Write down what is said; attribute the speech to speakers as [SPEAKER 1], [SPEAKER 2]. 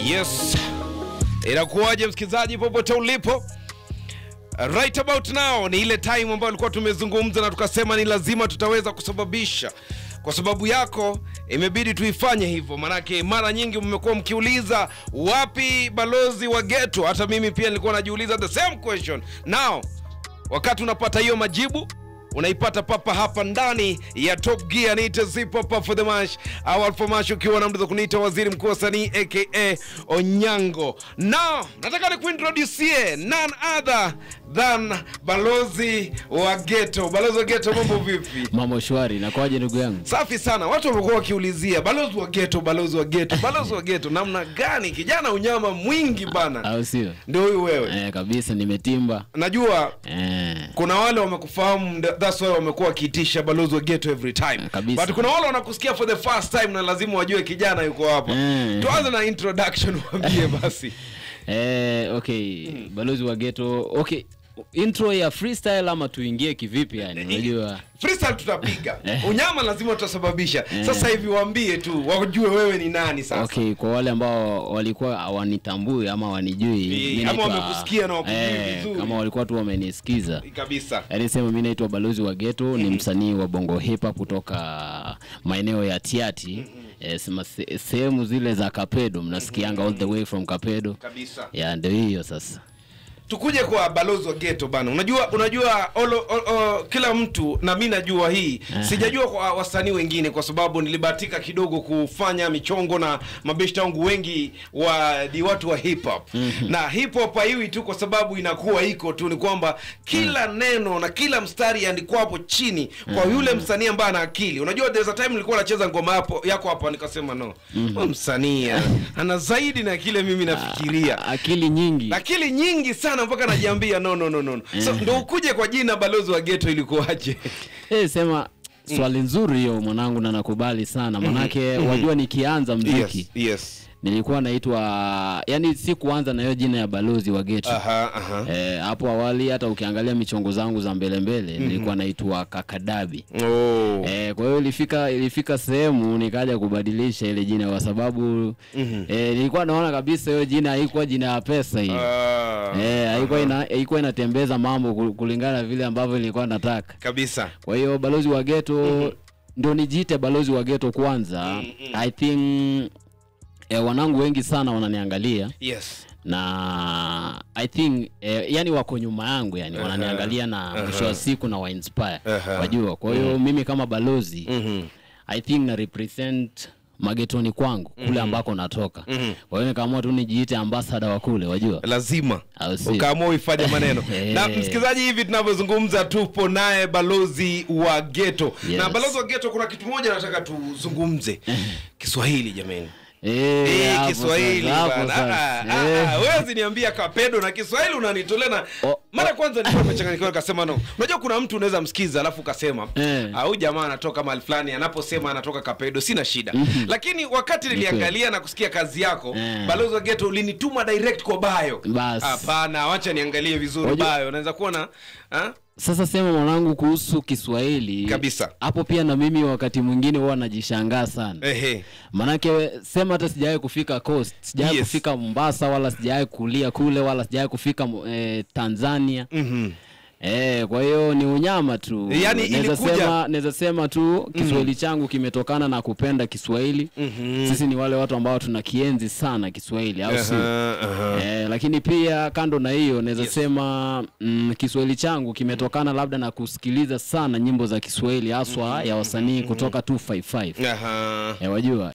[SPEAKER 1] Yes. Inakuwaje msikizaji popote ulipo? Right about now ni ile time ambayo tulikuwa tumezungumza na tukasema ni lazima tutaweza kusababisha. Kwa sababu yako imebidi tuifanye hivyo, manake mara nyingi mmekuwa mkiuliza wapi balozi wa ghetto. Hata mimi pia nilikuwa najiuliza the same question. Now wakati unapata hiyo majibu unaipata papa hapa ndani ya Top Gear. Niite Zipo for the Mash au Alpha Mash, ukiwa na mtu kuniita Waziri Mkuu wa Sanii aka Onyango. Now nataka nikuintroduce none other than balozi wa ghetto. Balozi wa ghetto, mambo vipi?
[SPEAKER 2] Mambo shwari, na kwaje ndugu yangu?
[SPEAKER 1] Safi sana. Watu wamekuwa wakiulizia balozi wa ghetto, balozi wa ghetto, balozi wa ghetto namna gani? Kijana unyama mwingi bana.
[SPEAKER 2] Au sio?
[SPEAKER 1] Ndio huyu wewe.
[SPEAKER 2] Kabisa nimetimba.
[SPEAKER 1] Najua kuna wale wamekufahamu, that's why wamekuwa wakiitisha balozi wa ghetto every time. But kuna wale wanakusikia for the first time na lazima wajue kijana yuko hapa. Tuanze na introduction, waambie basi.
[SPEAKER 2] Okay, balozi wa ghetto. Okay, intro ya freestyle ama tuingie kivipi yani? Unajua
[SPEAKER 1] freestyle tutapiga. Unyama lazima tutasababisha. Sasa hivi waambie tu wajue wewe ni nani sasa.
[SPEAKER 2] Okay, kwa wale ambao walikuwa hawanitambui ama wanijui,
[SPEAKER 1] mimi ama wamekusikia na wakujui vizuri.
[SPEAKER 2] Kama walikuwa tu wamenisikiza.
[SPEAKER 1] Kabisa.
[SPEAKER 2] Yaani sema mimi naitwa balozi wa ghetto, ni msanii wa Bongo Hip Hop kutoka maeneo ya Tiati. Sehemu zile za Kapedo, mnasikianga all the way from Kapedo.
[SPEAKER 1] Kabisa.
[SPEAKER 2] Ya ndio hiyo sasa.
[SPEAKER 1] Tukuje kwa balozi wa ghetto bana. Unajua kila mtu, na mimi najua hii. Sijajua kwa wasanii wengine kwa sababu nilibahatika kidogo kufanya michongo na mabeshta wangu wengi wa ni watu wa hip hop. Na hip hop haiwi tu kwa sababu inakuwa iko tu, ni kwamba kila neno na kila mstari andikwa hapo chini kwa yule msanii ambaye ana akili. Unajua there's a time nilikuwa nacheza ngoma hapo yako hapa nikasema no. Msanii ana zaidi na kile mimi nafikiria.
[SPEAKER 2] Akili nyingi.
[SPEAKER 1] Akili nyingi sana mpaka najiambia no. So ndio ukuje kwa jina balozi wa ghetto ilikuwaje?
[SPEAKER 2] Sema swali nzuri hiyo mwanangu, na nakubali sana manake wajua nikianza muziki.
[SPEAKER 1] Yes.
[SPEAKER 2] Nilikuwa naitwa, yani si kuanza na hiyo jina ya balozi wa ghetto. Hapo awali hata ukiangalia michongo zangu za mbele mbele nilikuwa naitwa Kakadabi. Kwa hiyo ilifika sehemu nikaja kubadilisha ile jina kwa sababu nilikuwa naona kabisa hiyo jina haikuwa jina ya pesa hiyo. Haikuwa inatembeza mambo kulingana na vile ambavyo nilikuwa nataka.
[SPEAKER 1] Kabisa.
[SPEAKER 2] Kwa hiyo balozi wa ghetto ndio nijiite balozi wa ghetto kwanza. I think wanangu wengi sana wananiangalia.
[SPEAKER 1] Yes.
[SPEAKER 2] Na I think yani wako nyuma yangu yani wananiangalia na mwisho wa siku na wa inspire. Wajua. Kwa hiyo mimi kama balozi I think na represent magetoni kwangu kule ambako natoka. Kwa hiyo nikaamua tu nijiite ambassador wa kule, wajua.
[SPEAKER 1] Lazima. Ukaamua uifanye maneno. Na msikizaji, hivi tunavyozungumza tupo naye balozi wa ghetto.
[SPEAKER 2] Yes.
[SPEAKER 1] Na balozi wa ghetto, kuna kitu moja nataka tuzungumze. Kiswahili jamani. Kiswahili bana. Wewe niambia Kapedo na Kiswahili unanitolea na mara kwanza nilikuwa nimechanganyikiwa nikasema no. Unajua kuna mtu unaweza msikiza alafu ukasema au jamaa anatoka mahali fulani, anaposema anatoka Kapedo sina shida. Lakini wakati niliangalia na kusikia kazi yako, balozi wa ghetto ulinituma direct kwa bio. Hapana, acha niangalie vizuri bio. Unaweza kuona
[SPEAKER 2] Sasa sema mwanangu kuhusu Kiswahili.
[SPEAKER 1] Kabisa.
[SPEAKER 2] Hapo pia na mimi wakati mwingine huwa najishangaa sana. Manake sema hata sijawahi kufika Coast, sijawahi kufika Mombasa, wala sijawahi kulia kule, wala sijawahi kufika Tanzania. Kwa hiyo ni unyama tu.
[SPEAKER 1] Yani
[SPEAKER 2] naweza sema tu Kiswahili changu kimetokana na kupenda Kiswahili. Sisi ni wale watu ambao tunakienzi sana Kiswahili, au sio? Lakini pia kando na hiyo naweza sema Kiswahili changu kimetokana labda na kusikiliza sana nyimbo za Kiswahili haswa ya wasanii kutoka 255. Wajua.